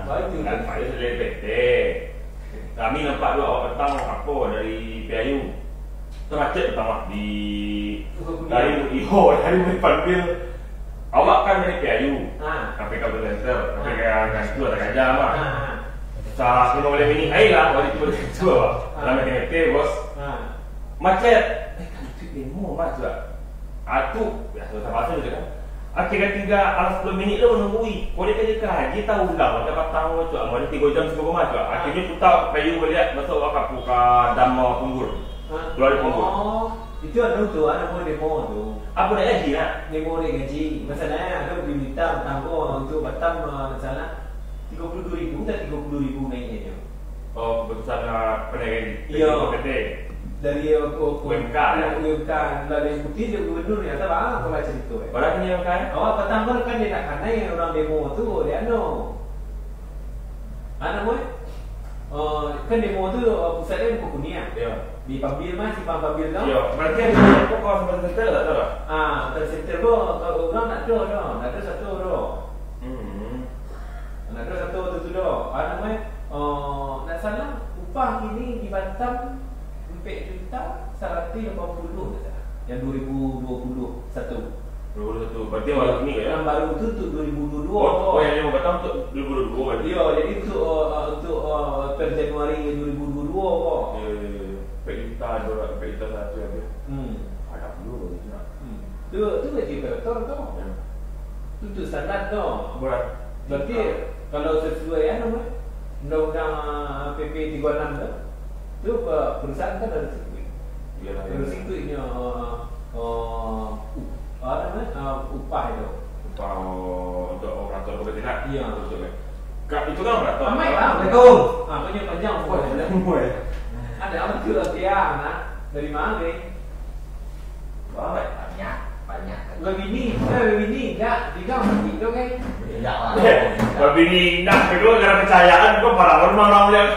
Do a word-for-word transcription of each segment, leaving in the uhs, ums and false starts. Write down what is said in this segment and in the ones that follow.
Oh, itu. Kan, Pak Yus dari P T. Kami nampak dua awak petang, apo, dari Piayu. Termacet petang, Mak, di, dari, iyo, dari Mulai Panbil. Awak kan dari Piayu. Ah. Sampai ka Center, sampai ka Gansu, atau Gajah, Mak. Ah. Salah limo baleh minit, ai lah, balik tu, balik tu, Mak. Ah. Dalam mete-mete, bos. Ah. Macet. Eh, kan itu demo, Mak, tu, Mak. Aku, ya, susah bahasa tu kan. Akhirnya tinggal alas sepuluh minit tu menunggui. Kau dia kerja kaji tahu lah, macam patang tu, Mak. Ada tiga jam sebelum rumah tu, Mak. Akhirnya putar kayu balik, masuk awak kapu ka dam Punggul. Ha? Keluar dari Punggul. Oh, itu anu tu, anu mau demo tu. Apa nak jadi nak? Demo dia gaji. Masalahnya, ada di Blitar, tanggo untuk Batam, ah, nak salah, tiga puluh dua ribu tak tiga puluh ribu naiknya tu. Oh, keputusan, ah, pendek gaji. Iyo. P T. Dari, uh, uh, U M K, ya? U M K, lah dari putih dia gubernur ni, atau apa, apa lah cerita, eh? Berapa ni U M K, eh? Awak patang tu kan dia nak kanai orang demo tu, dia anu. Anu, boy? Uh, kan demo tu, uh, pusat dia Mukukuniang. Ya. Di Pambil mah, simpang Pambil tu. Ya, berarti ada apa kawasan Center tak tahu lah? Ah, Center Center tu, uh, orang nak ada dah, nak ada satu dah. Hmm. Nak ada satu tu, tu dah. Anu, boy? Uh, nak salah, upah kini di Batam ampek juta saratuih lapan puluh, tak salah. Yang dua ribu dua puluh satu. Dua puluh satu. Berarti awak ni, ya? Yang baru tu untuk dua ribu dua puluh dua. Oh, oh, yang lima batang untuk dua ribu dua puluh dua berarti? Iyo, jadi untuk, uh, uh, untuk, uh, per Januari dua ribu dua puluh dua ko. Iyo, iyo, iyo, iyo. Ampek juta, dua ratus, ampek juta saratuih habis. Hmm. Agak dulu gitu nak. Hmm. Tu, tu gaji operator tu. Ya. Tu, tu standar tu. Bulan. Berarti, kalau sesuai anu, eh, undang-undang, ah, P P tiga enam tu, tu pe-, perusahaan kan harus ikut. Iyalah, iyalah. Harus ikut nyo, ah, ah, up-, apa nama, ah, upah itu. Upah, oh, untuk operator tu berarti nak? Iya. Betul, kan? Ka-, itu kan operator. Ramai lah. Assalamualaikum. Ah, panjang-panjang upah dia. Ada apa tu lah dia, nak? Dari mana ni? Banyak, banyak. Babini, eh, babini, indak, tiga mati tu kan? Indak lah. Babini indak, kedua, karena percayaan, kau parah, baru mau orang.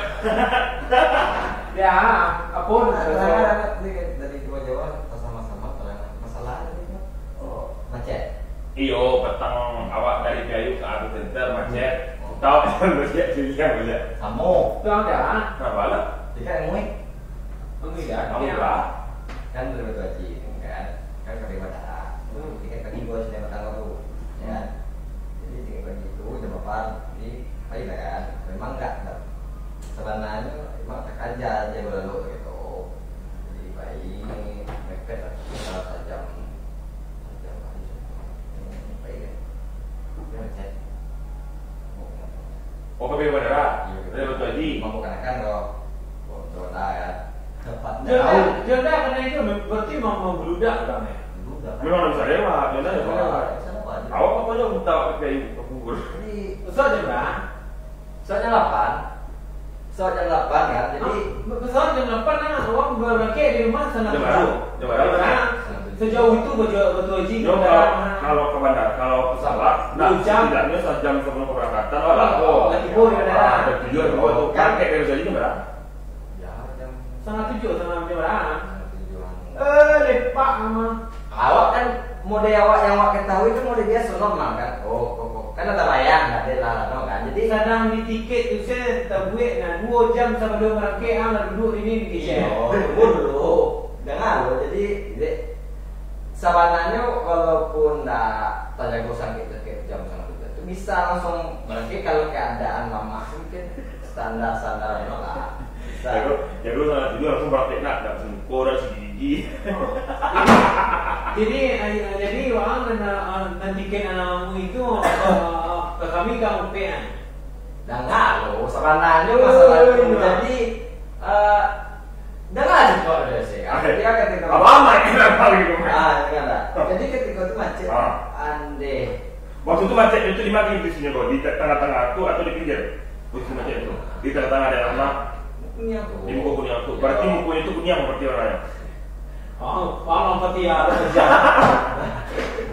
Ya, apa? Nah, nah, nah, nah, ini kan dari dua Jawa, sama-sama terang masalah ini, kan? Oh. Macet. Iyo, petang awak dari Piayu ka Arthur Center, macet. Oh. Tahu, macet, sini kan, macet. Samo. Tahu dah. Kenapa lah? Tiga yang muik. Kamu tidak? Kamu tidak? Kan dari Batu Haji, kan? Kan pakai bandara. Hmm. Tiket pagi gua sudah datang tu. Ya. Hmm. Jadi tiket pagi itu jam delapan. Jadi, pagi lah kan. Memang enggak, enggak. Sebenarnya memang terkejar dia berlalu gitu. Jadi, baik, mepet lah sekitar sejam. Sejam lagi. Hmm, baik kan? Dia macet. Oh, ka bandara? Iyo. Dari Batu Haji? Mampu kanakan kau. Oh, Honda kan. Dapat Honda, tahu. Honda kena itu mem-, berarti mem-, membludak orang ya? Membludak. Memang tak bisa lewat, Honda tak bisa lewat. Bisa lewat. Awak apa aja minta pakai ke Punggul? Jadi, pesawat jam berapa? Pesawat jam delapan. Pesawat jam delapan kan? Jadi, ah, pesawat jam delapan lah. Awak berangkat di rumah setengah tujuh. Jam berapa? Jam berapa? Nah, sejauh itu Batu, Batu Haji ke bandara. Kalau, kalau ke bandara, kalau pesawat, dua jam. Nah, setidaknya sejam sebelum keberangkatan lah. Oh, lah tiba di bandara. Ah, jam tujuh lah tiba tu. Kan? Berangkat dari Batu Haji jam berapa? Ya, jam setengah tujuh, setengah tujuh lah. Setengah tujuh lah. Eh, lepak mah. Awak kan, model awak yang awak ketahui kan model biasa, normal kan. Oh, oh, oh. Kan dah tabayang, dah ada lah, no, kan. Jadi, sadang di tiket tu, saya tabuek nah, dua jam sebelum berangkat, ang lah duduk di ni, di keja. Iyo, tunggu dulu. Jangan lo. Jadi, dek, sabananyo walaupun dah tajago sakit-sakit jam sangat tu, bisa langsung berangkat kalau keadaan lamah mungkin standar-standar no lah. Bisa. Jago, jago sangat tidur langsung praktek nak, dak semuko, dak segigi. Jadi, eh, jadi urang nan, eh, nan tiket anak kamu itu, eh, ke kami ka Umpek, eh? Dah enggak lo, sabananyo masalah itu. Oh, iya. Jadi, eh, Dengar aja kau ada sih. Ah, jadi kan ketika Abang Mat ni nak tahu gitu, Mat. Ah, dengar dah. Jadi ketika tu macet, ah, andeh. Waktu tu macet itu di mana posisinya, kau? Di te-, tengah-tengah tu atau di pinggir? Posisi macet itu. Di tengah-tengah daerah mana? Kuniang tu. Di muka kuniang tu. Berarti mukanya tu kuniang berarti warnanya. Oh, warna putih ya, ada saja.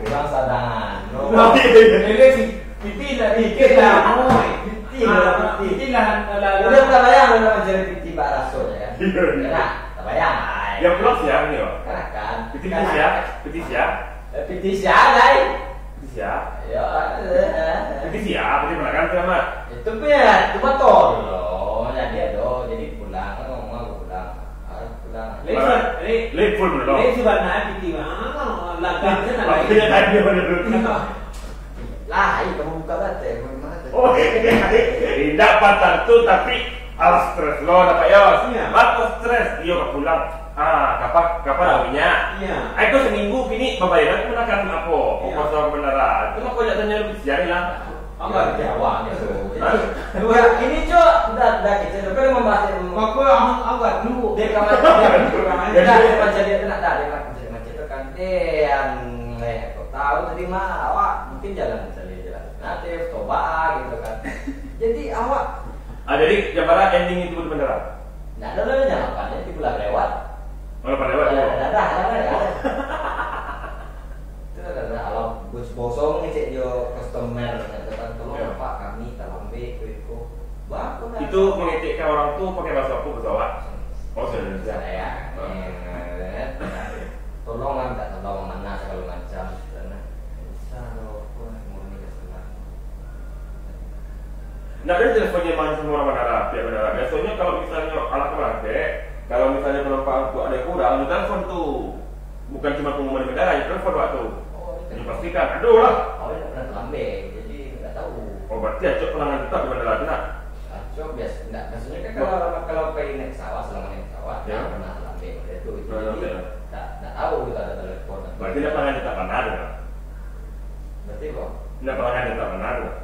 Kurang sadar. No. Ini sih. Pitih lah, pitih lah, moi. Pitih lah, ah, pitih. Pitih lah, lah, lah. Udah tak bayang lah macam pitih bak raso ya. Iya, iya. Ya, tak bayang, ai. Yang pulang siang ni, oh? Kan akan. Pitih, pitih siang, pitih siang. Eh, pitih siang, ai. Pitih siang. Ya, eh. Pitih Siap, jadi makan tu, Mat. Itu biar, itu motor dulu. Jadi ado, jadi pulang, kan ngomong aku pulang. Ah, pulang. Lain Mat, sa-, lain, lain full dulu. Lain sabana piti mah. Langkah sana lain. Makanya tadi dulu. Lah, ayo kamu buka lah teh, bagaimana teh? Oh, indak patah tu, tapi alah stres lo, dapat yo. Iyo. Bako stres, iyo ka pulang. Ah, kapan, kapan awaknya? Iyo. Ai, ko saminggu kini babayar tu makan apo? Iyo. Ongkos bandara. Itu mah ko jak tanya lebih siang lah. Apa di awak ni tu? Hah? Yo, ini cok, dah, dah kita tu kan membahas yang Apa ang-, awak dulu? Dia kawan, dia kawan, dah, dia macam dia tu nak dah, dia macam, macam tu kan. Eh, yang, eh, kau tahu tadi mah, awak mungkin jalan, jalan, jalan. Nanti coba gitu kan. Jadi awak Ah, jadi, jan bara ending itu di bandara? Ndak ado lah, jan lapan, itu pulang lewat. Oh, lapan lewat, Dah, yo? dah, dah, dah, dah, dah. Itu dah, dah, dah. Alah, bos-, bosong ni cek jo customer, kata kan, "Tolong, Yo. Pak, kami talambek, ko iko." Bako dah. Itu mengecekkan orang tu pakai bahasa apa, bahasa awak? Oh, bahasa Indonesia. Saya, Ah. eh, tolonglah, minta tolong, mana segala macam, gitu, nah. Bisa, lo, apa, murni kesenangan. Ndak ado teleponyo main samo urang bandara, pihak bandara. Biasonyo kalau misalnyo alah ka malambek, kalau misalnyo panumpang tu ado kurang, ditelepon tu. Bukan cuma pengumuman di bandara, ditelepon waktu. Oh, itu. Dipastikan, ado lah. Oh, indak pernah talambek, jadi indak tahu. Oh, berarti acok pelanggan tetap di bandara tu, nak? Acok biasa, indak, maksudnyo kan kalau, kalau pai naik pesawat, selama naik pesawat, Yo. indak pernah talambek model tu. Pernah Jadi, talambek. indak, indak tahu gitu ado telepon. Berarti indak pelanggan tetap bandara tu, nak? Berarti, Bang? Indak pelanggan tetap bandara tu, nak?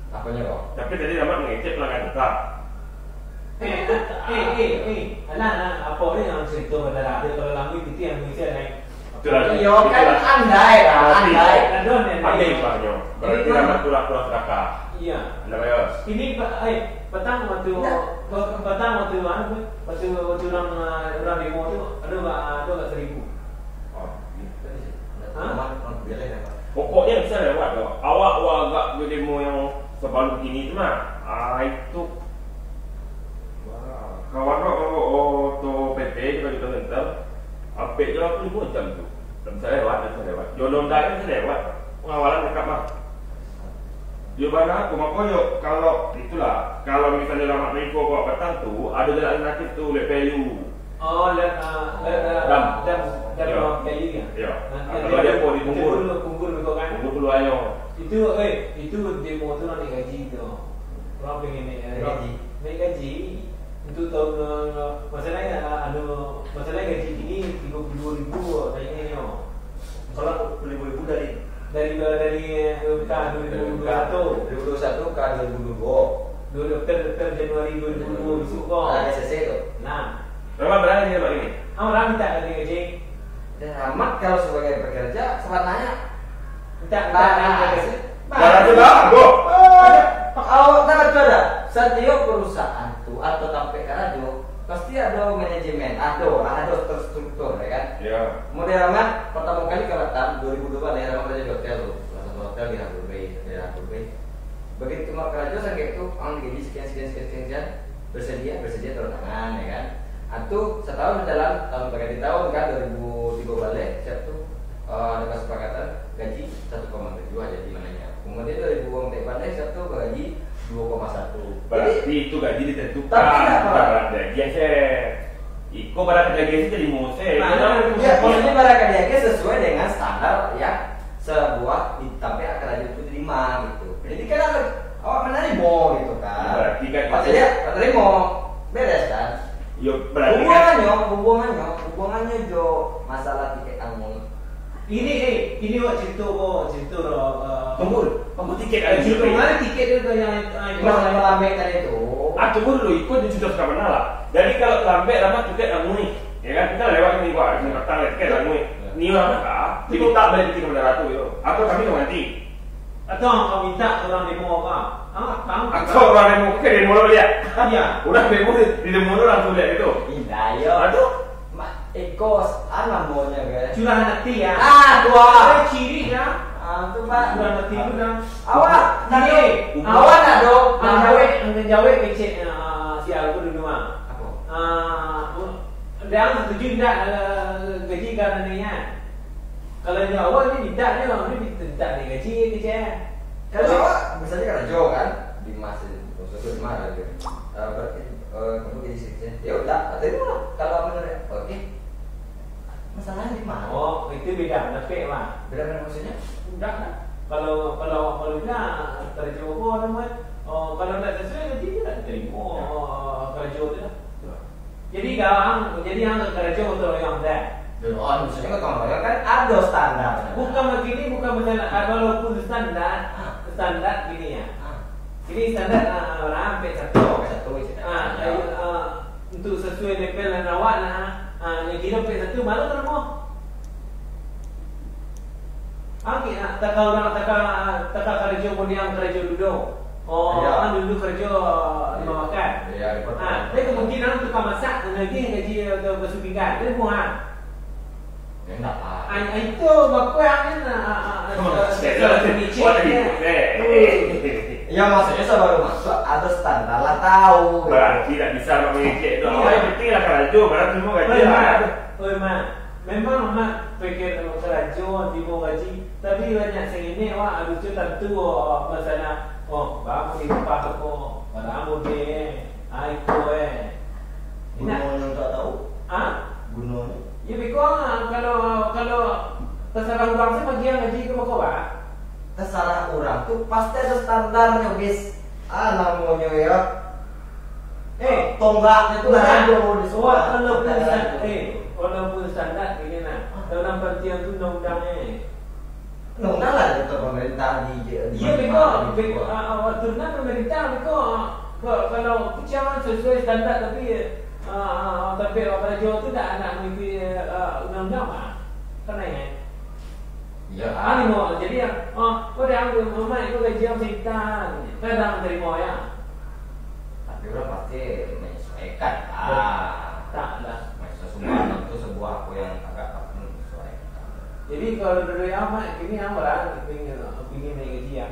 Aponyo, Bang? Tapi tadi Rahmat mangecek pelanggan tetap. Eh, eh, eh, eh. Alah, alah, apo ni nan cerito bandara? Ado kalau lambek pitih nan mangecek lain. Itulah, Iyo, kan itulah. andai lah, Berarti andai. Aduh, nenek. Andai, Pak, yo. Berarti Jadi, Rahmat kurang, kurang sedekah. Iya. Andai, Pak, yo. Ini, Pak, eh, petang waktu, Indak. pe-, petang waktu, anu, waktu, waktu urang, ah, urang demo tu, ado, Pak, ado, Pak, seribu. Oh, iya. Hah? Aman, aman, biar lah, Pak. Pokoknyo bisa lewat tu. Awak, awak agak jo demo yang sabalum kini tu mah. Ah, itu. Wah, kawan awak, awak, oh, tu P P, kita, kita center. Ampek jo waktu limo jam tu. Ndak bisa lewat, ndak bisa lewat. Jo Honda kan bisa lewat. Pengawalan dekat mah. Di mana tu? Mako yo, kalau itulah, kalau misalnyo Rahmat Riko bawa petang tu, ado jalan alternatif tu, lewat P L U. Oh, lewat, ah, lewat, ah, Dam. dam, dam Yo. P L U kan? Yo. Nanti Ah, ada kalau ada apa di Punggul? Punggul, Punggul tu kan? Punggul Pulau Ayo. Itu, eh, itu demo tu nak naik gaji tu. Orang pengen naik, eh, Naik gaji. naik gaji. Untuk tahun, eh, masalahnya, ah, anu, masalahnya gaji kini tigo puluah duo ribu naiknyo. Kalau limo ribu dari Dari, dari, eh, bukan, dua ribu dua puluh satu. Dua ribu dua puluh satu ka dua ribu dua puluh dua. Dua, per, per Januari dua ribu dua puluh dua besok ko. Ada S S A tu. Nah. Berapa, berapa ni, Pak, ini? Ah, orang minta dari gaji. Dan Rahmat kalau sebagai pekerja, sebenarnya Minta, minta Nah, dari gaji. Nah, itu dah, bro. Awak kan tu ada. Setiap perusahaan tu atau tampek karajo, pasti ado manajemen, ado, ado terstruktur, ya kan? Ya. Model Rahmat, pertama kali ka Batam, dua ribu dua baleh, Rahmat karajo di hotel tu. Salah satu hotel di Harbour Bay, daerah Harbour Bay. Begitu Rahmat karajo, sangkek tu, ang digaji sekian, sekian, sekian, sekian, sekian. Bersedia, bersedia, tanda tangan, ya kan? Ah, tu, setahun berjalan, tahun berganti tahun kan, dua ribu tiga baleh, siap tu, eh, ada kesepakatan, gaji satu koma tujuh aja di mananya. Kemudian dua ribu empat baleh, siap tu, gaji dua koma satu. Jadi, Berarti itu gaji ditentukan, tapi nggak apa. bukan barang gaji, Chef. Iko barang gaji, Chef, jadi mau, Chef. Nah, Itu kan ya, maksudnya barang gaji sesuai dengan standar yang sebuah di, tapi akan lanjut itu diterima gitu. Jadi kan awak menerima gitu kan. Berarti kan Pas itu lihat, menerima, beres kan. Yo, berarti kan Hubungannya, hubungannya, hubungannya jo masalah tiket anggun. Ini, eh, ini wak cerita ko, cerita ro, eh, Tunggu, tunggu tiket eh, ada cerita juga. Mana tiket dia tu yang, eh, Mas, yang malambat tadi tu. Ah, tunggu dulu, ikut dia cerita sudah benar lah. Jadi kalau lambat, lambat tiket anggun ni. Ya kan, kita lewat ni, wah, ini petang lah, tiket anggun ni. Ya. Ni orang nak, ah, dia minta balik tiket bandara tu, yo. Atau kami nak ganti? Atau kau minta orang demo apa? Ah, kamu Atau orang demo, kan demo lo lihat? Iya. Orang demo di, di demo lo langsung lihat gitu. Indah, yo. Aduh. Mak, Eko, ah, namanya, kan? Curahan hati, ya. Ah, tua. Eh, ciri, ya. Ah, tu, Pak. Curahan hati tu, dah. Awak, Iya. nak do. Awak nak do. Ang jawek, ang jawek kecek, ah, si Algo dulu, ah. Apa? Ah, dia setuju indak, eh, gaji ka naiak? Kalau nyo awak ni minta nyo, ni minta, minta naik gaji, kecek. Kalau Kalau awak, Misalnya karajo kan, di masa itu, maksudnya di mana gitu. Eh, berarti, eh, kamu jadi sales. Ya udah, terima lah. Kalau menurut, oke. Masalahnya di mana? Oh, itu beda, tapi, Bang. Beda mana maksudnya? Udah lah. Kalau, kalau, kalau dia karajo apa nama? Oh, kalau tak sesuai, nanti dia tak terima, oh, karajo tu lah. Jadi, kang, jadi ang karajo gotong royong dah. Yo, oh, maksudnya gotong royong kan ado standar. Bukan begini, bukan masalah. Ah, walaupun standar, standar gini ya. Ini standar, ah, urang ampek satu. Ampek satu je. Ah, ayo, ah, untuk sesuai level nan awak nah, ah, nan kiro ampek satu, malu kan, Mo? Oke, ah, taka urang, taka, taka karajo, kemudian karajo dudo. Oh, Iya. Kan dudo karajo, ah, di rumah makan. Iya, di rumah Ah, makan. Tapi kemungkinan tukang masak, lagi gaji, ah, basuh pinggan. Dia buah. Ya, enggak lah. Ah, ah, itu, bakuah, kan, ah, ah, ah, Cek ah, lah, cek. Cek, Wah, ya. Gitu, eh. Eh. Ya, maksudnya sebelum masuk, ada standar lah, tahu, gitu. Berarti tak bisa nak mengecek tu. Iya. Awak yang penting lah karajo, barang semua gaji Oi, lah. Mak. Oi, Mak. Memang Mak pikir karajo, tibo gaji. Tapi banyak sangini, wah, lucu tantu, oh, masalah, oh, bangun di rumah tu, oh, barang deh, eh. Ah, itu, eh. Enak. Gunonyo tak tahu? Ah? Gunonyo? Ya, beko, ah, kalau, kalau terserah urang sih, bagian gaji ke bako, Pak? Terserah urang tu, pasti ada standarnya, bis. Ah, namonyo ya. Eh, tonggaknya tu lah ada di sekolah. Walaupun Ada stan-, ada. Eh, walaupun standar gini nah. Ah. Dalam partian tu undang-undang eh. Undang-undang lah itu pemerintah di, di Iya, beko, di beko, sekolah. Ah, ah, waktu nah pemerintah beko, ah, ko-, kalau kuciangan sesuai standar tapi, ah, ah, tapi awak karajo tu dak nak mengikuti, ah, undang-undang mah. Kan ya? Iya. Ah, ni mau jadi ya. Oh, kau dah ambil mama itu gaji yang sekitar. Kadang terima ya. Tapi urang pasti menyesuaikan lah. Tak lah. Maksudnya, sumbangan tu sebuah apa yang agak patut menyesuaikan. Jadi, kalau dari Ahmad, ini Ahmad lah, ingin, ingin naik gaji ya.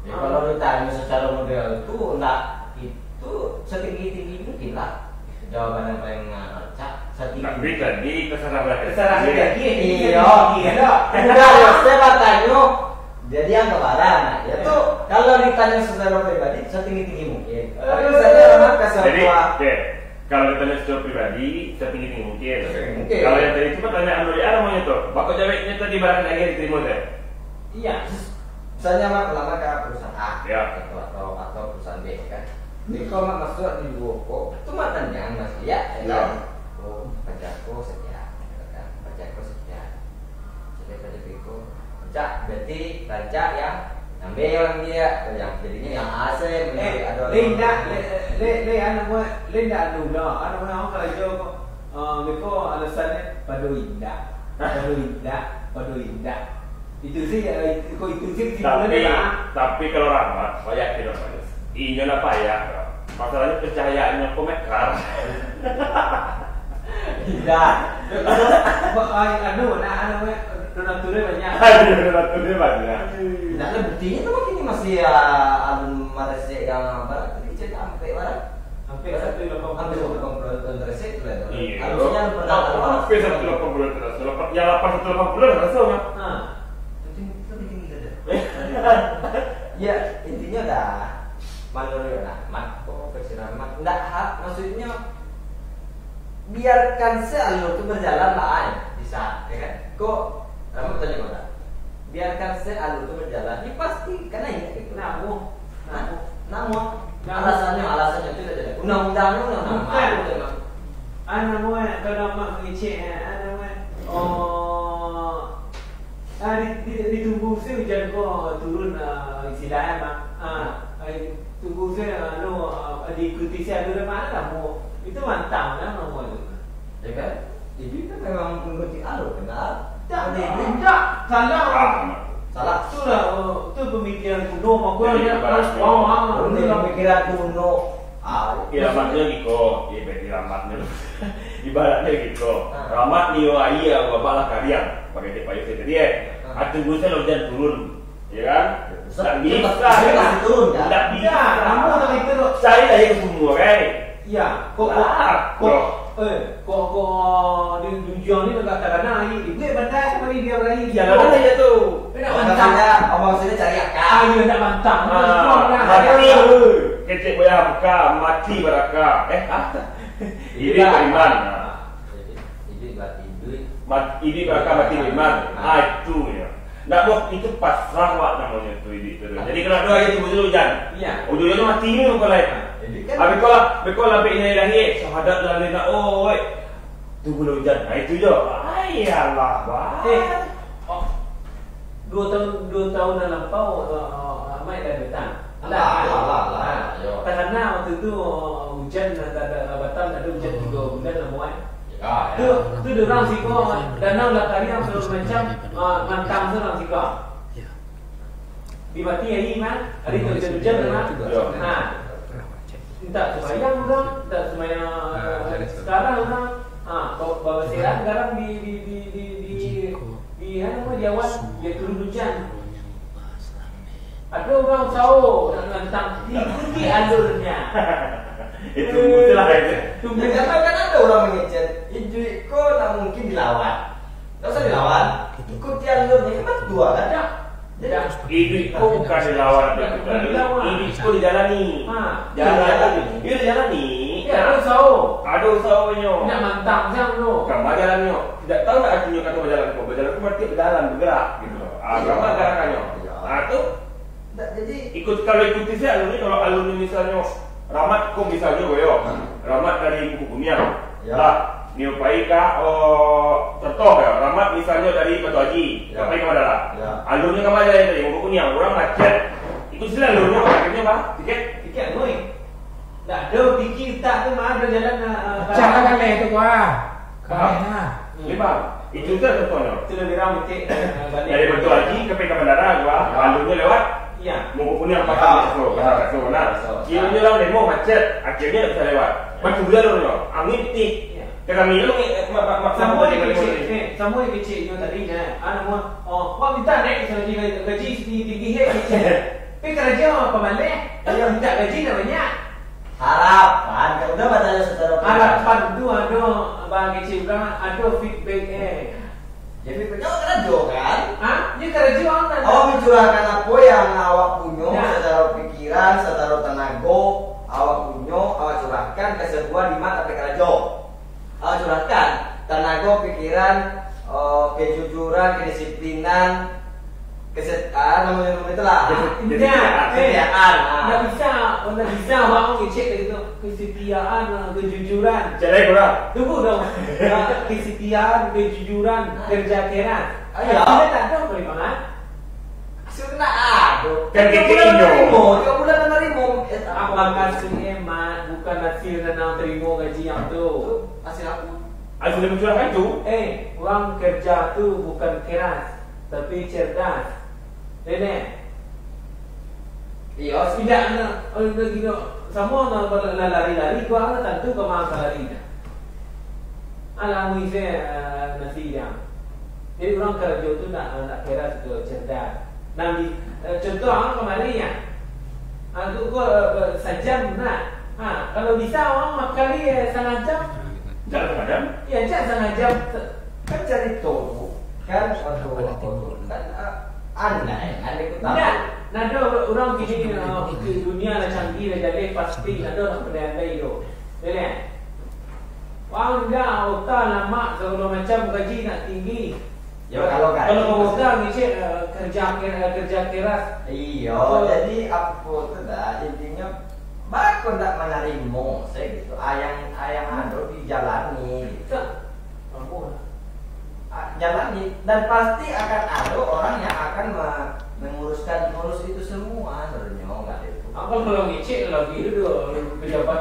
Ya, kalau ditanya secara model tu, nak itu setinggi-tinggi mungkin lah. Jawaban yang paling, ah, rancak, setinggi Tapi tadi terserah berarti. Terserah Iya. lagi, Iya, iya. Iya. Udah, ya, saya batanyo, jadi yang kebaran, nah, ya tu, kalau ditanya secara pribadi, setinggi-tinggi mungkin. Tapi Eh. misalnya orang ke Jadi, sebuah oke. Kalau ditanya secara pribadi, setinggi-tinggi mungkin. Setinggi mungkin. Kalau yang tadi itu pertanyaan dari Arman itu, bapak jawabnya tadi barang lagi diterima teh. Iya. Misalnya, Mak, lama ke perusahaan A, Ya. atau, atau, atau perusahaan B, kan? Jadi, kalau Mak masuk di dua kok, tu Mak tanya, Mas, ya, Ya. ya. Oh, paja ko sekian, gitu kan. Paja ko sekian. Jadi, paja ko, rancak, berarti rancak yang nambah yang dia, yang jadinya yang A C, Eh, ada le indak, le, le, le, anu, mo, le indak anu, no. Anu, mo, orang karajo ko, ah, beko alasannyo, pado indak. Pado indak, pado indak. Itu sih, eh, itu, itu sih kesimpulannya, Tapi, Pak. tapi kalau Rahmat, payah tidak, Pak. Inyo lah payah, Pak. Masalahnya pencahayaannyo kok mekar. Indak. Terus, ba-, ai, anu, nah, anu, weh, donaturnya banyak. Aduh, donaturnya banyak. Indak ada buktinya tu, makanya masih, ah, anu, maresek yang apa, tadi cerita sampai mana? Hampir satu lapan puluh. Hampir satu lapan puluh tahun teresek tu lah tu. Iya. Harusnya pernah Nah, ada hampir satu lapan puluh terus. Lapan, yang lapan satu lapan puluh dah rasa, Mak. Ha. Itu, itu bikin kita dah. Ya, intinya dah. Menurut nak, mak, oh, kecil mak. Ndak hak, maksudnya, biarkan se alur tu berjalan lah, ai. Bisa, ya kan? Kok, kamu tanya kau tak? Biarkan se alur tu berjalan, dia pasti kena ingat gitu. Namun, Nah, namun, Nah. alasannya, alasannya itu tidak jelas. Undang-undangnya undang-undang Bukan. baru, memang. Anu, Mak, kalau Mak mengecek, eh, anu, Mak, oh, ah, di, di, ditunggu se hujan ko turun, ah, istilah, eh, Mak. Ah, ah, tunggu se, anu, ah, diikuti se, anu, dah mana dah, Mak? Itu mantap, dah, Mak, itu. Ya kan? Jadi kan memang mengikuti alur, benar? Tak, Ada itu? tidak. Salah. Ah, Salah. Itulah, oh, tu pemikiran kuno, maka Jadi, dia ibarat harus kuno. faham, ah, Ini itulah. pemikiran kuno. Ah, Iya, maksudnya giko, iya, berarti Rahmatnya. Ibaratnya giko, Ah. Rahmat nio aia, bapak lah kariang, pakai tiap payung saya tadi, eh. Ah. Atau gue saya hujan turun, ya kan? Betul. Tak Betul, bisa, betul, ya. pasti turun, kan? Tak bisa. Ya, kamu tak itu, Dok. Cari lah yang semua, kan? Iya, kok, kok, Lah, kok, kok. Eh, kok, kok di, di ujuang ni agak takana, ai. Ibu pandai kamari dia barahi. Jangan ada je tu. Kena mantap. Maksudnya, oh, maksudnya cari akal. Ah, iya, nak mantap. Ah, betul, nah. Mati. Kecek boya buka, mati baraka. Eh, ah. Ini beriman. Nah. Jadi, jadi berarti duit. Mat-, ini baraka mati beriman. Ah, itu ya. Ndak, Bos, itu pasrah, Wak, namonyo tu, iduik tu. Jadi, kalau doa aja tibo-tibo ujan. Iya. Ujuik-ujungnyo mati ni bukan lain. Jadi kan. Habis kau lah, habis kau lah sampai inna lillahi, syahadat lah, lain nak, oi. Tunggu lah ujan. Nah, itu je. Ai, alah, Bang. Eh, oh. Dua tahun, dua tahun nan lampau, eh, eh, Mak dah datang. Alah, alah, alah, alah. Yo. Takana waktu tu, eh, ujan, eh, tak ada, eh, Batam tak ada ujan tiga bulan lah, Mak. Ya, tu, ya. Tu dorang siko, danau lah kariang, segala macam, ah, mantang tu dorang siko. Ya. Di mati hari mah, hari tu hujan-hujan mah. Ya. Ha. Mintak sumbayang urang, mintak sumbayang, ah, eh, sekarang urang. Ha, ba-, babasiahan sekarang di, di, di, di, di, di, anu, di awan, dia turun hujan. Ado urang usaho nak nantang, ikuti alurnya. Itu mutlak itu. Tunggu. Jadi, kan ado urang mangecek, iduik ko ndak mungkin dilawan. Ndak usah dilawan. Ikuti alurnya, kan batua kan? Dak. Dak. Iduik ko bukan dilawan, bukan dilawan. Iduik ko dijalani. Ha. Jalani. Iyo, dijalani. Iyo, ado usaho. Ado usaho nyo. Nak mantang siang tu. Bukan bajalan nyo. Ndak tahu ndak artinyo kato bajalan ko. Bajalan ko berarti berjalan, bergerak gitu. Ah, agama gerakannyo. Ah, tu. Ndak, jadi ikut, kalau ikuti sajo alurnyo, kalau alurnyo misalnyo Rahmat ko misalnyo, yo. Rahmat dari Bukukuniang. Ya. Lah, nio pai ka, oh, contoh yo, Rahmat misalnyo dari Batu Haji, ya, pai ka bandara. Ya. Alurnyo ka ma jalan tadi, Bukukuniang, urang macet. Ikuti sajo alurnyo, akhirnyo, bah, tiket. Tiket, boy. Ndak ado pikir utak tu, mah ado jalan, ah, ah, pecah lah kaleh tu, wah. Kaleh lah. Hmm. Lima. Itu tu contohnyo. Itu lebih ramai, cik. Dari Batu Haji ka pai ka bandara, wah. Ya. Alurnyo lewat. Iya. Bukukuniang, ya, Pasar Kaso, ya. Pasar Kaso, nah. Kaso. Kiranya lah demo macet, akhirnya tak bisa lewat. Macam tu alurnyo. Angin pitih. Iya. Ka kami tu, eh, ma-, ma-, ma-, samo ma-, yang ma-, kecil, ma-, eh, samo yang kecil nyo tadi, nah. Anu, mah, oh, wah, minta naik gaji, gaji tinggi, eh, kecil. Tapi karajo pamaleh, iya, minta gaji nak banyak. Harapan, kalau udah batanyo secara pribadi. Harapan tu ado, bagi cik urang, ado feedback, eh. Jadi, penyo karajo, kan? Hah? Dia karajo, kan? Awak mencurahkan apa yang awak punyo, nah, secara pikiran, secara tenago, awak punyo, awak curahkan ka sabuah di ma tampek karajo. Awak curahkan tanago, pikiran, eh, kejujuran, kedisiplinan, keset-, ah, namonyo itulah. Keset-, kesetiaan. Indak, eh, kesetiaan, ah. Ndak bisa, ndak bisa awak ngecek kayak gitu. Kesetiaan, ah, kejujuran. Cek lain kurang. Tunggu dong. Ah, kesetiaan, kejujuran, kerja keras. Ah, iya. Artinya tak ada pertimbangan. Sudah ado. Kan tiga bulan kecek inyo. Tarimo, tiga bulan tarimo. Eh, apa maksud Emat? Bukan hasil nan tarimo gaji yang tu. Hasil apa? Hasil mencurahkan tu. Eh, urang kerja tu bukan keras, tapi cerdas. Nenek. Iyo, indak nak, oh, indak gino. Samo nak, nak lari-lari, gua lah tantu ka ma ka lari dah. Alah, mui se, eh, nasi jang. Jadi, urang karajo tu nak, nak keras tu, cerdas. Nah, di, eh, contoh, ah, kamari, ya. Ah, tu ko, eh, eh, sajam nak. Ha, kalau bisa, urang makali, eh, sanajam. Jan sanajam. Ya, jan sanajam. Kan carito tu, kan, waktu, waktu tu, kan, ah, aneh, aneh ku tahu. Indak. Nah, ado urang kini, eh, dunia lah canggih, lah jaleh, pasti ado lah pandai-pandai tu. Yo kan? Wah, indak, ota lamak, sagalo macam gaji nak tinggi. Yo, kalau gaji kalau maksud ota ngecek, eh, kerja ker-, kerja keras. Iyo, betul. Jadi apo tu dah, intinyo, bako ndak manarimo, se gitu. Ah, yang, ah, yang ado dijalani, gitu. Betul. Ampun. Ah, jalani, dan pasti akan ado orang yang akan me-, menguruskan, ngurus itu semua, sebenarnya, enggak itu. Apa kalau ngecek lagi tu, pejabat?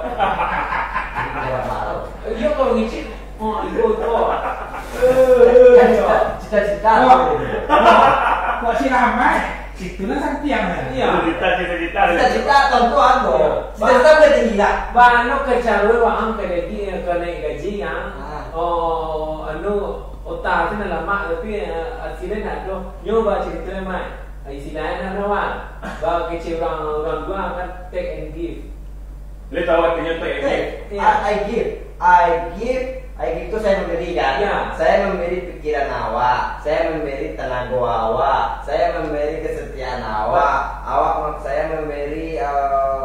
Pejabat baru. Iya, kalau ngecek, oh, itu, itu. Kan cita-cita. Oh. Kok si ramai? Situlah santiang, ya? Iya. Cita-cita, cita-cita. Cita-cita, tontu ado. Iya. Cita-cita boleh tinggi, nak? Bano kacaro waang ka gaji, ka naik gaji, ya? Ah. Oh, anu, otak tu nak lamak, tapi, eh, hasilnya nak ado. Nyo ba cerita, Mat. Istilahnyo nak ado, Mat. Ba kecek urang, urang dua kan, take and give. Boleh tahu artinya take and give? Take, iya. I, I give. I give Kayak gitu saya memberi, kan? Ya. Saya memberi pikiran awak, saya memberi tenaga awak, saya memberi kesetiaan awak, awak mem- saya memberi eh,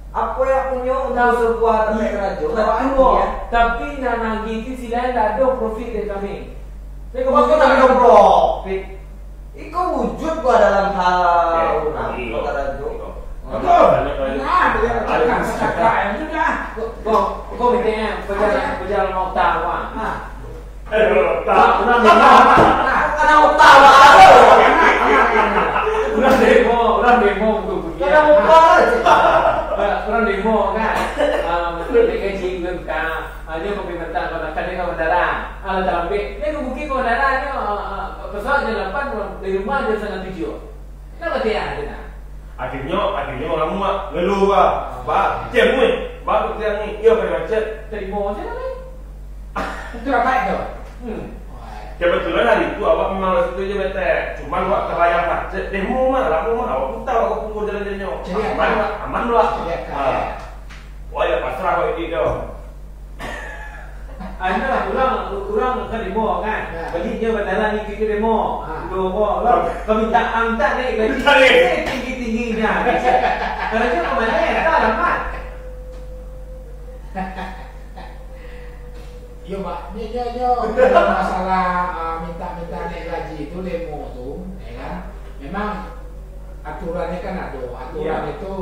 apa yang punya untuk sebuah tempat karajo, awak. Tapi nan lagi itu sila ndak ada profit dari kami. Tapi kamu tak ada profit. Iko wujud gua dalam hal urang, karajo. Betul. Nah, dia cakap, cakap yang sudah. Kau, kau minta pejalan, pejalan mau tawa. Nah. Eh, kalau tak, urang demo. Nah, kena utama. Urang demo, urang demo betul-betul. Kena utama. Urang demo kan. Ah, betul, dia gaji urang kan. Ah, dia pakai mentah, kalau nak kena bandara. Alah, tak ambil. Dia ke bukit bandara ni, ah, ah, pesawat jam lapan, dari rumah jam setengah tujuh. Kenapa tiang ada nak? Akhirnyo, akhirnyo urang rumah ngeluh lah. Ba, tiang ni, ba, tiang ni, iyo, kena macet. Terima je lah, ni. Itu ramai tu. Hmm. Kebetulan hari tu awak memang di situ je, Bete. Cuman awak terbayang macet. Demo mah, lamo mah. Awak pun tahu awak kumpul jalan-jalannyo. Jadi aman, aman lah. Jadi aman. Ah. Wah, ya, pasrah awak ini tu. Anu lah, urang, urang kan demo kan. Ya. Baliak nyo bandara ni kito demo. Ha. Demo, urang minta angkat ni gaji. Minta ni. Tinggi-tinggi nya. Kalau tu kemana ya? Tak alamat. Iyo, Pak. Nyo, nyo, nyo. Kalau masalah, ah, minta-minta naik gaji tu, demo tu, ya kan? Memang aturannya kan ada. Aturan itu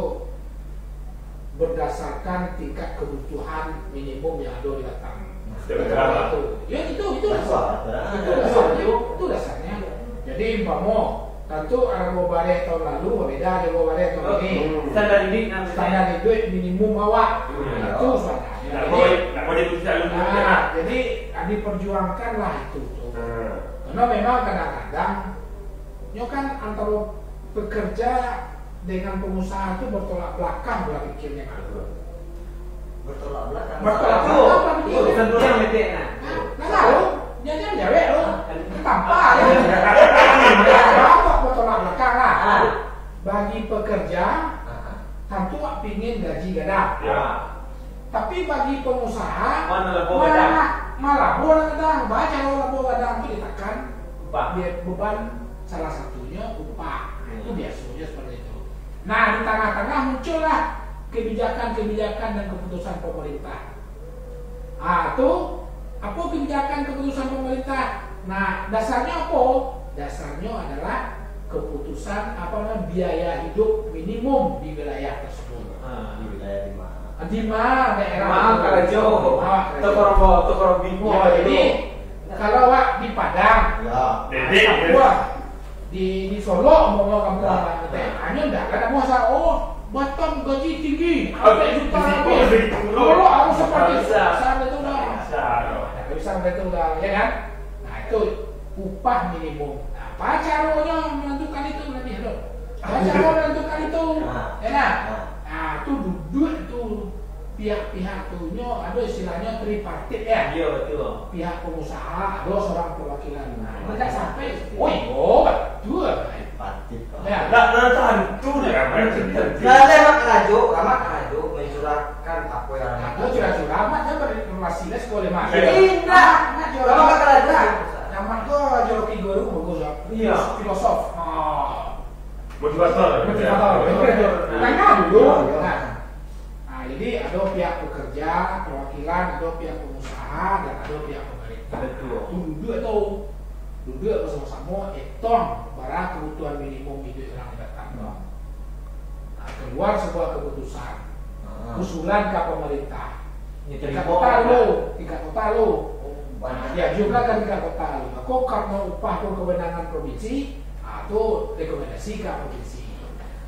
berdasarkan tingkat kebutuhan minimum yang ada di Batam. Setiap negara. Itu. Ya, itu, itu dasar. Itu dasarnya. Itu dasarnya. Jadi, umpamo, tantu harga bareh tahun lalu beda dengan harga bareh tahun ini. Hmm. Standar hidup minimum awak. Hmm. Itu standarnya. Jadi, nah, jadi, ah, diperjuangkanlah itu tu. Hmm. Karena memang kadang-kadang nyo kan antara pekerja dengan pengusaha tu bertolak belakang pola pikirnya. Bertolak belakang. Bertolak belakang pola pikirnya. Nah, nah, lalu, dia, dia menjawab tu. Tampak, ya. Nampak bertolak belakang lah. Ah. Bagi pekerja, tantu awak pingin gaji gadang. Ya. Tapi bagi pengusaha, malah labo gadang. Malah labo gadang. Baa caro labo gadang tu ditekan? Upah. Dia beban salah satunya upah. Hmm. Itu biasanya seperti itu. Nah, di tengah-tengah muncullah kebijakan-kebijakan dan keputusan pemerintah. Ah, tu, apa kebijakan keputusan pemerintah? Nah, dasarnya apa? Dasarnya adalah keputusan, apa namanya, biaya hidup minimum di wilayah tersebut. Ah, di wilayah di mana? Ah, di mana daerah itu? Di mana karajo? Di mana karajo? Tokorobo, tokorobibo. Ya, jadi, kalau awak di Padang, ya. Di, di Solok, umpamo kampung abang tu, teh. Anyo ndak kan, nak muasa, oh, Batam gaji tinggi, ampek juta labiah. Kalau harus seperti itu, bisa. Bisa, bisa. Nah, bisa sampai itu dah, ya kan? Nah, itu upah minimum. Nah, apa caronyo menentukan itu, Nabi Harun? Apa caro menentukan itu? Nah. Ya kan? Nah. Nah, tu duduk tu pihak-pihak tu nyo, ado istilahnyo tripartit, ya. Iya, betul. Pihak pengusaha, ado seorang perwakilan. Nah, tidak sampai, oh, iyo, betul. Tripartit. Ya. Ndak, ndak tantu deh, kan? Lah, lah, Mak Rajo, lah, Mak Rajo mencurahkan apa yang Mak Rajo curah-curah, Mak, dia berinformasi lah, sekolah Mak. Iya. Indak. Mak Rajo, Mak Rajo. Nah, Mak Rajo tiga ribu bagus, ya. Iya. Filosof. Ah. Motivator. Motivator. Iya. Tanya dulu. Iya. Nah. Nah, jadi ado pihak pekerja, perwakilan, ado pihak pengusaha, dan ado pihak pemerintah. Betul. Tu duduak tu. Duduak basamo-samo, etong bara kebutuhan minimum hidup urang di Batam tu. Nah, keluar sebuah keputusan. Ah. Usulan ka pemerintah. Tingkat kota dulu, tingkat kota dulu. Oh, banyak. Diajukan ka tingkat kota dulu. Mako, karano upah tu kewenangan provinsi, ah, tu rekomendasi ka provinsi.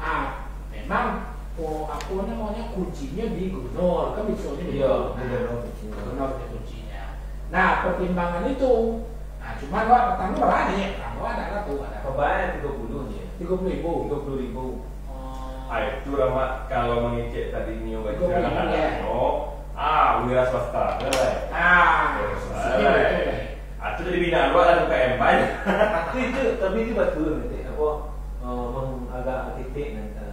Ah, memang, oh, apo namonyo, kuncinyo di gubernur, kan biasonyo. Iya, begitu. Gubernur kuncinyo. Gubernur kuncinyo. Nah, pertimbangan itu, nah, cuman awak pertama barani, pertama awak ndak tahu ado. Pembayar tiga puluh je. Tiga puluh ribu. Tiga puluh ribu. Oh. Ah, itu lah, Mak, kalau mangecek tadi nyo baca kadang-kadang nyo, ah, wira swasta, kan? Ah, wira swasta, maksudnya kan? Betul, kan? Ah, tu jadi bina dua lah, U K M banyak. Tapi itu, tapi itu betul, nanti, apa, eh, meng-, agak titik, nanti.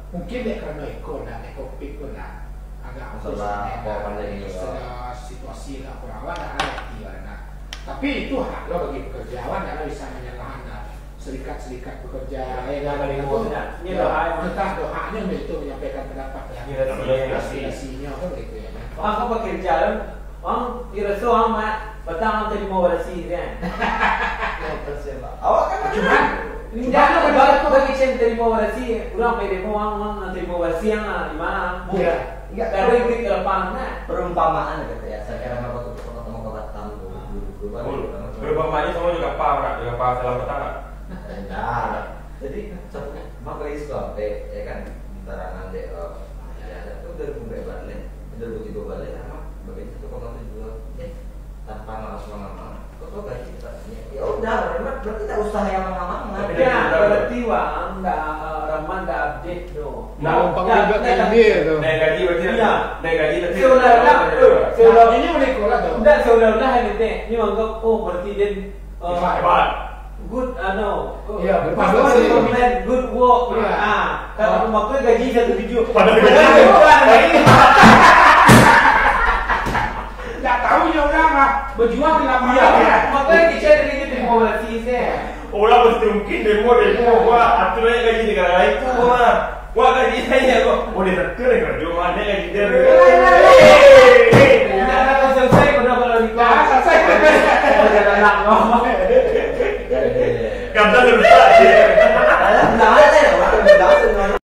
Mungkin dek karano iko ndak, iko pik pun ndak. Masalah apa pandai ini, Pak. Situasi lah, kurang lah, dah ngerti lah, nah. Tapi itu hak lo bagi pekerja, awak ndak bisa menyalahkan lah serikat-serikat pekerja, ya, kan, itu. Ini doa. Entah doanya itu menyampaikan pendapat, ya. Aspirasinya kan begitu, ya, kan. Wah, aku pekerja, Ang, iraso ang, Mak, patang ang tarimo barasi, kan? Awak kan. Cuman, indak, cuman bagi, bagi cen tarimo barasi, urang P D M O ang, ang tarimo barasi, ang, di mana? Iya. Indak, tapi duit ke depan, nah. Perumpamaan, kata ya, saya kira apa tuh, kota mau kota Batam tuh, dulu, dulu, dulu. Perumpamaannyo samo jo kapal, nak, jo kapal salam patang, nak. Nah, jadi, maka itu sampai, ya kan, keterangan dek, eh, ya, itu dari pembebalan, dari tiga balik, sama, bagi satu koma tujuh, eh, tanpa harus mengamal. Kok gaji kita ini? Ya udah, Rahmat, berarti tak usah yang mengamal. Tapi ya, dia berarti wang, ndak, eh, Rahmat ndak update tu. Nah, numpang ndak, juga ndak, kan dia tu. Naik gaji berarti. Iya. Naik gaji tapi seolah-olah, eh, seolah-, ini boleh keluar tu. Ndak, seolah-olah ini teh. Ini anggap, oh, berarti dia, eh, hebat. Good, anu, iya, pas betul sih. Good work. Iya. Ah, kalau aku makoi gaji satu tujuh. Padahal gaji bukan, ini. Ndak tahu je orang ah, berjuang di lapangan. Iya, ya. Makoi kecil dari itu terima kasih saya. Orang mesti mungkin demo, demo, iya. Wah, aku naik gaji negara lain tu, wah. Wah, gaji saya, wah. Oh, dia tak kena kerja, mana gaji dia? Iya, iya, iya. Hei, hei. Nah, selesai, udah kalau nikah. Nah, selesai. Udah anak, wah.